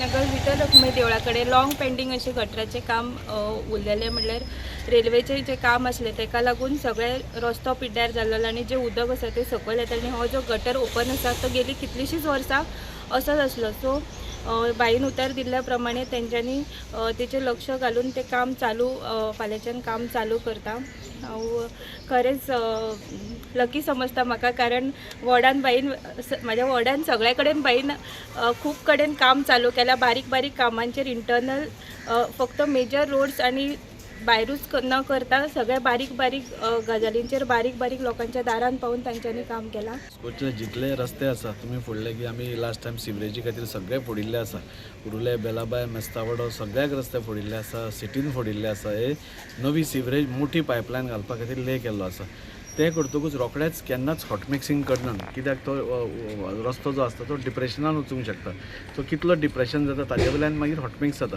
नगर विठ्ठल रखुमाई देवळा कडेन long pending अशें गटराचें काम उरलेलें. म्हणल्यार रेल्वेचें जें काम आसलें तेका लागून सगळे रस्तो पिड्ड्यार जाल्लो आनी जें उदक आसा तें सकयल येतालें आनी हो जो गटर ओपन आसा तो गेली कितलींशींच वर्सां असोच आसलो. सो बाईन उतर दिल्ल्या प्रमाणे तेंच्यांनी तेचेर लक्ष घालून तें काम चालू, फाल्यांच्यान काम चालू करता. हांव खरेंच लकी समजता म्हाका, कारण वॉर्डान बाईन, म्हाज्या वॉर्डान सगळे कडेन बाईन खूब कडेन काम चालू केल्या. बारीक बारीक कामांचेर इंटरनल, फक्त मेजर रोड्स आनी भायरूच न करता सगळ्या बारीक बारीक गजालींचेर, बारीक बारीक लोकांच्या दारान पावून तांच्यांनी काम केलां. वास्कोचे जितले रस्ते आसा, तुमी फुडले की आमी लास्ट टायम सिवरेजी खातीर सगळे फोडिल्ले आसा. उरुले, बेलाबाय, मेस्तावडो, सगळ्याक रस्ते फोडिल्ले आसा, सिटीन फोडिल्ले आसा. हे नवी सिवरेज मोठी पायपलायन घालपा खातीर ले केल्लो आसा. तें करतकूच रोखडेंच केन्नाच हॉट मिक्सिंग करनात, कित्याक तो रस्तो जो आसता तो डिप्रेशनान वचूंक शकता. सो कितलो डिप्रेशन जाता ताजे वयल्यान मागीर हॉट मिक्स जाता.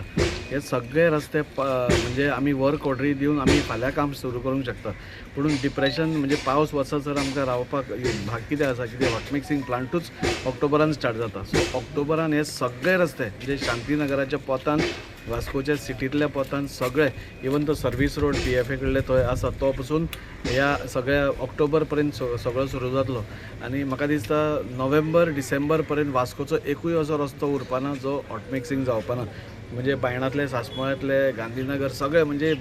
हे सगळे रस्ते म्हणजे आमी वर्क ऑर्डरी दिवन आमी फाल्यां काम सुरू करूंक शकता. पूण डिप्रेशन म्हणजे पावस वचसर आमकां रावपाक भाग कितें आसा, कितें हॉट मिक्सिंग प्लांटूच ऑक्टोबरान स्टार्ट जाता. सो ऑक्टोबरान हे सगळे रस्ते, म्हणजे शांतीनगराच्या पोतान, वास्कोच्या सिटींतल्या पोतान सगळे, इवन तो सर्वीस रोड पीएफए कडले थंय आसा तो पसून, ह्या सगळ्या ऑक्टोबर पर्यंत सगळो सुरू जातलो. आनी म्हाका दिसता नोव्हेंबर डिसेंबर पर्यंत वास्कोचो एकूय असो रस्तो उरपाना जो हॉट मिक्सिंग जावपाना. म्हणजे बायणांतले, सासमळ्यांतले, गांधीनगर, सगळे म्हणजे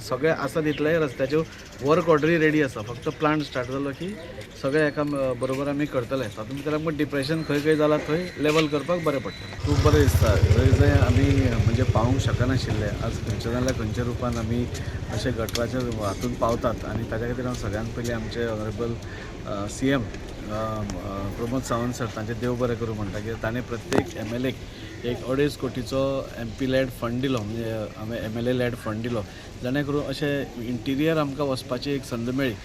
सगळे आसा तितलेय रस्त्याच्यो वर्क ऑर्डरी रेडी आसा. फक्त प्लांट स्टार्ट जालो की सगळे एका बरोबर आमी करतले. तातूंत भितर आमकां डिप्रेशन खंय खंय जाला थंय लेवल करपाक बरें पडटलें. खूब बरें दिसता. जंय जंय आमी म्हणजे पावूंक शकनाशिल्ले, आज खंयच्या ना जाल्यार खंयच्या रुपान आमी अशे गटराच्या हातून पावतात. आनी ताच्या खातीर हांव सगळ्यान पयलीं आमचे honourable CM Pramod Sawant sir, तांचें देव बरें करूं म्हणटा, कित्याक ताणें प्रत्येक एमएलएक एक 2.5 कोटीचो एमपी लॅड फंड दिलो, म्हणजे आमी एमएलए लॅड फंड दिलो, जाणे करून अशें इंटिरियर आमकां वचपाची एक संद मेळ्ळी.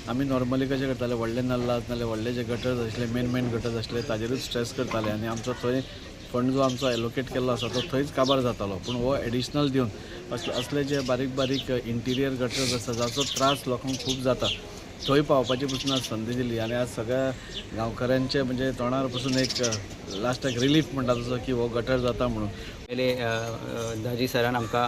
आमी नॉर्मली कशें करताले, व्हडले नल्ला नाल्यार व्हडले जे गटर्स आसले, मेन मेन गटर्स आसले, ताजेरूच स्ट्रेस करताले आनी आमचो थंय फंड जो आमचो एलोकेट केल्लो आसा तो थंयच काबार जातालो. पूण हो एडिशनल दिवन असले असले जे बारीक बारीक इंटिरियर गटर्स आसा, जाचो त्रास लोकांक खूब जाता, थंय पावपाची पसून आज संदी दिली. आनी आज सगळ्या गांवकऱ्यांचे म्हणजे तोंडार पसून एक लास्टाक रिलीफ म्हणटा तसो की हो गटर जाता म्हणून. पयले दाजी सरान आमकां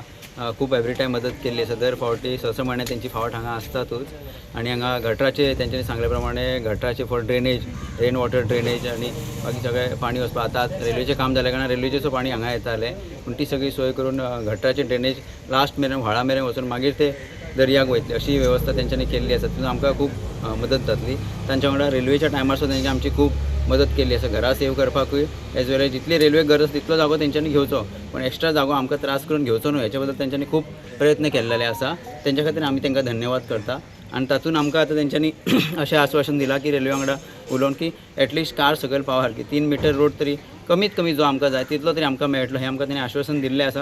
खूब एवरी टायम मदत केल्ली आसा. दर फावटी स स म्हयने तेंची फावट हांगा आसतातूच. आनी हांगा गटराचे, तेंच्यांनी सांगले प्रमाणे गटराचे for drainage, rain water drainage आनी बाकी सगळें पाणी वचपा. आतां रेल्वेचें काम जालें कारणान रेल्वेचें पाणी हांगा येतालें, पूण ती सगळी सोय करून गटराचे ड्रेनेज लास्ट मेरेन, व्हाळा मेरेन वचून मागीर ते दर्याक वयतले अशी वेवस्था तेंच्यांनी केल्ली आसा. तितून आमकां खूब मदत जातली. तांच्या वांगडा रेल्वेच्या टायमार सुद्दां तेंची आमची खूब मदत केल्ली आसा. घरां सेव करपाकूय एज वेल एज जितली रेल्वे गरज तितलो जागो तेंच्यांनी घेवचो, पूण एक्स्ट्रा जागो आमकां त्रास करून घेवचो न्हू हेच्या बद्दल तेंच्यांनी खूब प्रयत्न केल्लेले आसा. तेंच्या खातीर आमी तांकां धन्यवाद करता. आनी तातूंत आमकां आतां तेंच्यांनी अशें आस्वासन दिलां की रेल्वे वांगडा उलोवन की एटलिस्ट कार सकयल पावसारकी 3 मिटर रोड तरी कमीत कमी जो आमकां जाय तितलो तरी आमकां मेळटलो, हें आमकां तेणी आश्वासन दिल्लें आसा.